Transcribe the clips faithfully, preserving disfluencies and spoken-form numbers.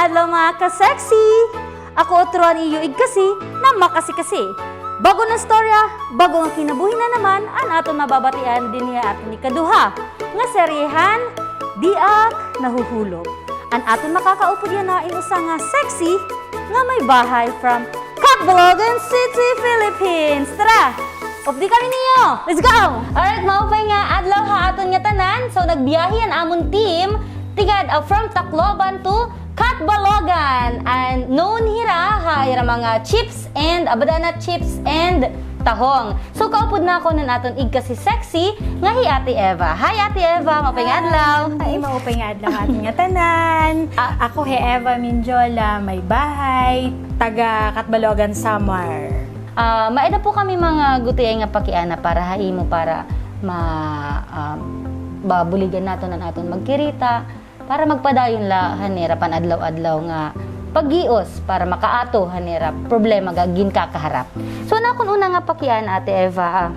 Hello, mga ka-sexy! Ako utro an iyo igkasi na makasi-kasi. Bag-o nga istorya, bag-o nga kinabuhi na naman an aton mababatian dinhi ha aton ikaduha nga seryehan, Diak Nahuhulop. An aton makakaupod yana in usa nga sexy nga may bahay from Catbalogan City, Philippines. Tara! Updi kami niyo! Let's go! Alright, maupay nga adlaw ha aton ngatanan. So, nagbiyahe an amon team, tigad, ah, from Tacloban to Catbalogan. And known hira ha ira mga chips and, ah, banana chips and tahong. So, kaupod nakon an aton igkasi-sexy nga hi Ate Eva. Hi, Ate Eva! Maupay nga adlaw! Hi, maupay nga adlaw ha aton ngatanan. Ah. Ako hi Eva Minjola, may bahay, taga Catbalogan, Samar. Ah, may-ada po kami mga gutiay nga pakiana para ha imo, para ma-, ah, mabuligan naton an aton magkirita, para magpadayon la han ira pan-adlaw-adlaw nga paggios para makaato han ira problema nga ginkakaharap. So, an akon una nga pakiana, Ate Eva, ah,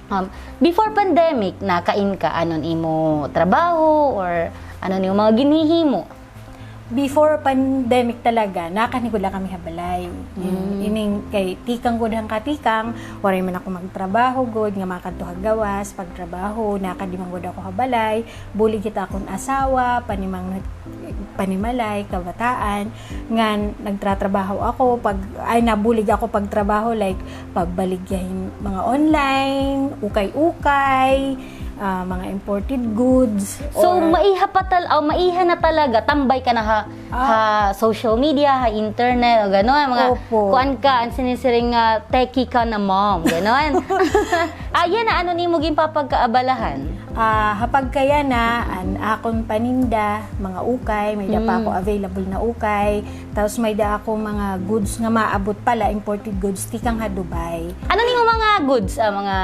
um, before pandemic, nakain ka, ano an imo trabaho or ano an imo mga ginhihimo? Before pandemic talaga, nakaani gud la kami ha balay. Mm. Ining kay tikang gud han katikang, waray man ako magtrabaho gud nga makadto ha gawas, pagtrabaho, nakadi man gud ako ha balay, bulig hit akon asawa, paniman-, panimalay, kabataan, ngan nagtratrabaho ako, pag, ay, nabulig ako pagtrabaho, like, pagbaligya hin mga online, ukay-ukay, ah, mga imported goods. So, or maiha pa tal-, oh, maiha na talaga, tambay ka na ha, ah, ha social media, ha internet, o gano'n, mga, opo, kuan ka, an sinisiring nga techie ka na mom, gano'n. Ah, yana, ano an imo ginpapagkaabalahan? Ah, ha pagkayana, an akon paninda, mga ukay, may-ada pa ako, mm, available na ukay. Tapos may-ada ako mga goods nga maabot pala, imported goods, tikang ha Dubai. Ano an imo mga goods, ah, mga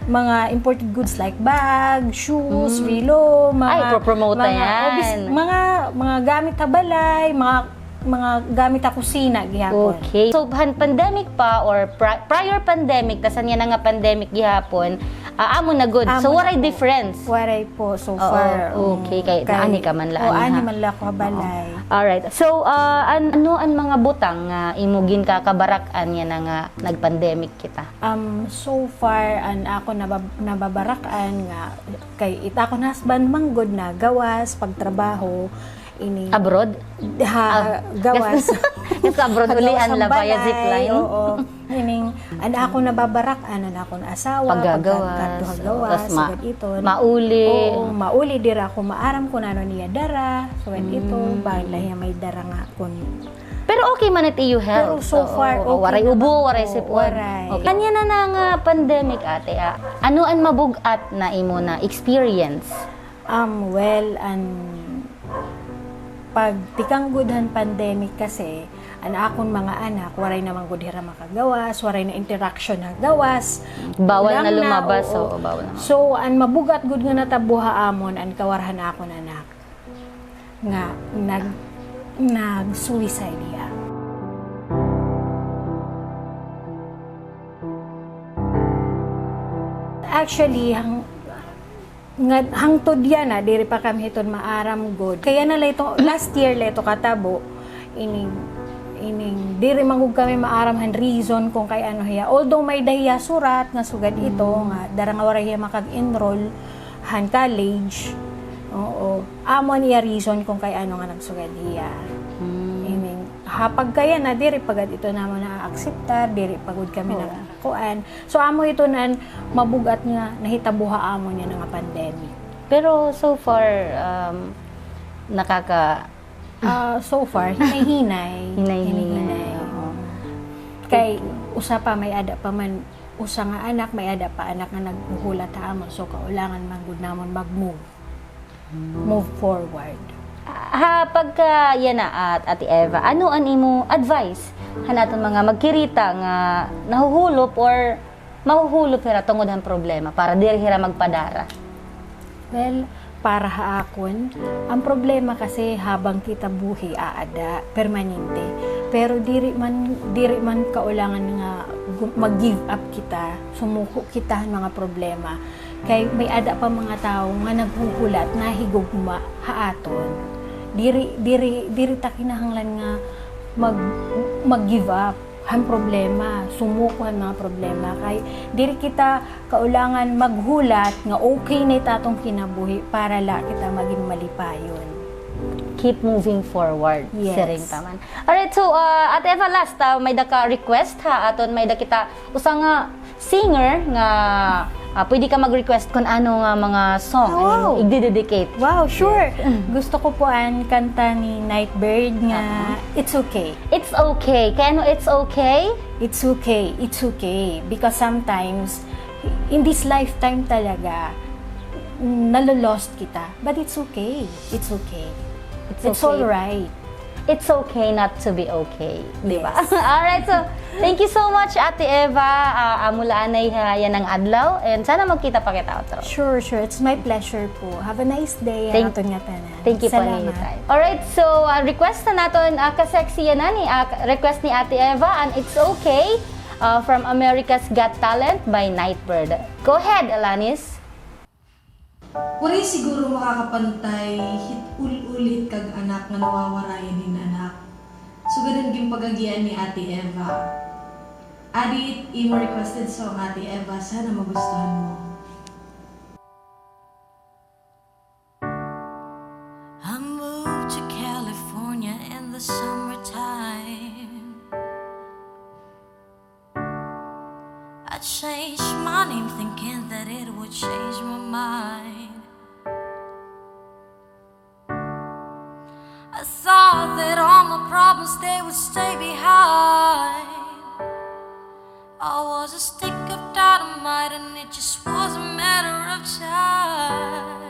mga imported goods like bag, shoes, mm, relo, mga, ay, ipopromote mga, yan, o bis-, mga, mga gamit ha balay, mga, mga gamit ha kusina gihapon. Okay. So, han pandemic pa or pri-, prior pandemic, tas yana nga pandemic gihapon, ah, amo na gud. Amo na gud. So, waray difference? Waray po, so far. Oo, okay. Kay, kay naani ka man la, oo, ani man la ako ha balay. Oo. Alright. So, ah, an-, ano an mga butang nga imo ginkakabarak-an yana nga nag-pandemic kita? Um, so far, an akon nabab-, nababarak-an nga, kay it akon husband man gud nagawas, pagtrabaho, ini. Abroad? Ha, ah, gawas. Gawas abroad, ulian la via zipline. Oo. Meaning, an akon nababarak-an, an akon asawa, pagkagawas, pagkadto ha gawas, tas ma-, sugad iton. Mauli. Oo, mauli, diri ako maaram kon ano an iya dara, sugad iton, mm, bangin la hiya may dara nga kon Pero okay man it iyo health. Pero so far, oo, okay naman po. Waray ubo, waray sipon. Waray. Okay. An yana nga pandemic, ate, ah, ano an mabug-at na imo na-experience? Um, well, an pagtikang gud han pandemic kasi, an akon mga anak, waray naman gud hira makagawas, waray na interaction ha gawas. Bawal na lumabas, oo, bawal na. So, an mabug-at gud nga natabo ha amon, an kawara han akon anak nga nag-, nag-suicide hiya. Actually, hang-, nga, hangtod yana, diri pa kami hiton maaram gud. Kay yana la ito, last year la ito katabo, ining, ining, diri man gud kami maaram han reason kon kay ano hiya. Although may-ada hiya surat nga sugad ito, nga dara nga waray hiya makag-enroll han college. Oo. Amo an iya reason kon kay ano nga nagsugad hiya. Hmm. Ining, ha pagkayana, diri pa gad ito namon naakseptar, diri pa gud kami nakakuan. So, amo iton an mabug-at nga nahitabo ha amon yana nga pandemic. Pero so far, um, nakaka- Ah, so far, hinay-hinay. Hinay-hinay. Hinay-hinay, oo. Kay, usa pa, may-ada pa man, usa nga anak, may-ada pa anak nga naghuhulat ha amon. So, kaulangan man gud namon mag-move. Move forward. Ha pagkayana, at Ate Eva, ano an imo advice han aton mga magkirita nga nahuhulop or mahuhulop hira tungod han problema para diri hira magpadara? Well, para ha akon, an problema kasi habang kita buhi, aada, permanente. Pero diri man, diri man kaulangan nga gu-, mag-give up kita, sumuko kita han mga problema. Kay may-ada pa mga tawo nga naghuhulat, nahigugma ha aton. Diri, diri, diri ta kinahanglan nga mag-, mag-give up han problema, sumuko han mga problema. Kay diri kita kaulangan maghulat nga okay na it aton kinabuhi para la kita magin malipayon. Keep moving forward, yes, siring ta man. Alright, so, ah, Ate Eva, last, ah, may da ka request ha aton, may da kita usa nga singer nga, ah, pwede ka mag-request kun ano nga mga song an imo igde-dedicate. Wow, sure. Yes. Gusto ko po an kanta ni Nightbird nga It's Okay. It's okay. Kay ano it's okay? It's okay. It's okay. Because sometimes, in this lifetime talaga, nalo-lost kita. But it's okay. It's okay. It's all right. It's okay not to be okay, di ba? Yes. Alright, so, thank you so much, Ate Eva. Ah, amo la anay ha yana nga adlaw, and sana magkita pa kita utro. Sure, sure. It's my pleasure po. Have a nice day, ha aton ngatanan. Thank you po, salamat. Alright, so, ah, request na naton, ah, ka-sexy yana ni, ah, request ni Ate Eva, and It's Okay, ah, from America's Got Talent by Nightbird. Go ahead, Alanis. Waray siguro makakapantay hit ul-ul hit kag anak nga nawawarayan hin anak. Sugad han ginpagagian ni Ate Eva. Adi it imo requested song, Ate Eva, sana magustuhan mo. I moved to California in the summertime. I changed my name thinking that it would change my mind. I thought that all my problems, they would stay behind. I was a stick of dynamite and it just was a matter of time.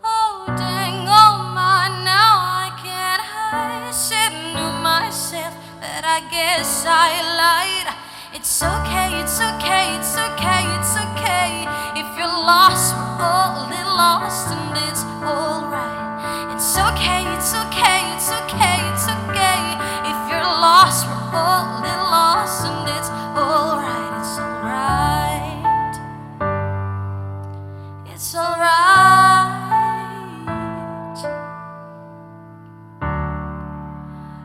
Oh, dang, oh my, now I can't hide. Said to myself that I guess I lied. It's okay, it's okay, it's okay, it's okay. If you're lost, we're all lost, and it's alright. It's okay, it's okay, it's okay, it's okay. If you're lost, we're all lost, and it's alright, it's alright. It's alright.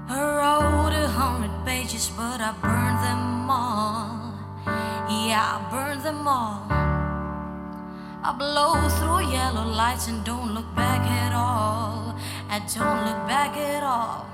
I wrote a hundred pages, but I burned them all. Yeah, I burned them all. I blow through yellow lights and don't look back at all. I don't look back at all.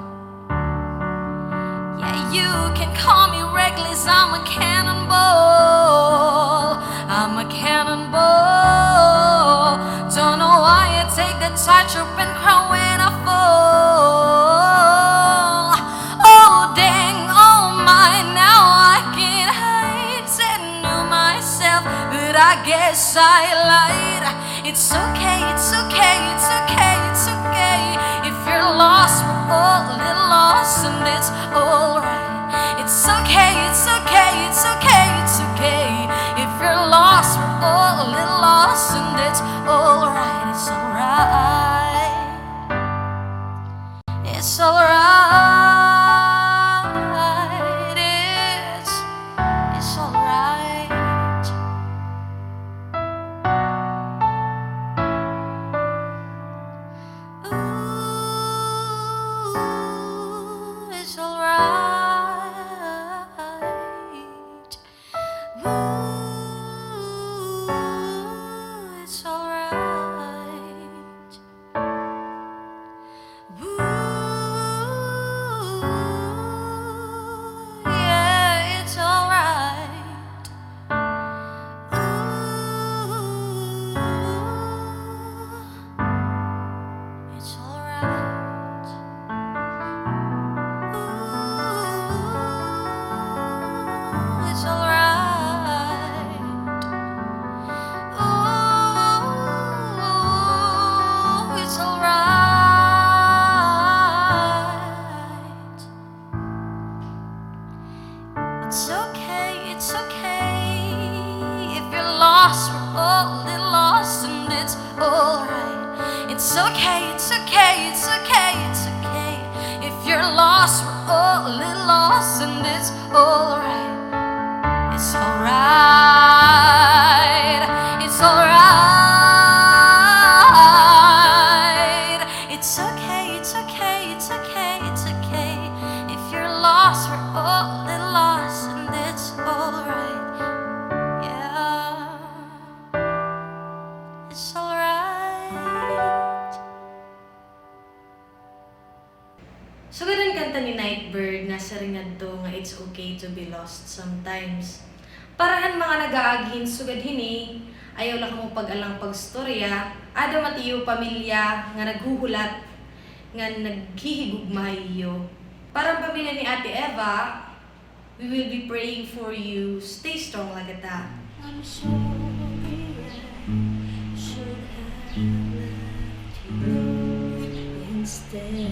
Yeah, you can call me reckless, I'm a cannonball. I'm a cannonball. Don't know why I take the tightrope and cry when I fall. Oh, dang, oh my, now I can't hide. Said to myself, but I guess I lied. It's okay, it's okay, it's okay, it's okay. If you're lost, we're all lost, and it's alright. It's okay, it's okay, it's okay, it's okay. If you're lost, we're all lost, and it's alright, it's alright. It's alright, it's, it's alright. Ooh, it's alright. Ooh, it's alright. Ooh, yeah, it's alright. Ooh, it's alright. Ooh, it's alright. Ooh, it's alright. It's okay, it's okay. If you're lost, we're all lost, and it's alright. It's okay, it's okay, it's okay, it's okay. If you're lost, we're all lost, and it's alright. It's alright, it's alright. Siring ngadto nga it's okay to be lost sometimes. Para han mga nag-aagi hin sugad hini, ayaw la kamo pag-alang pagstorya, ada man it iyo pamilya nga naghuhulat, nga naghihigugma ha iyo. Para han pamilya ni Ate Eva, we will be praying for you. Stay strong la kita. I'm sorry, I should have left you instead.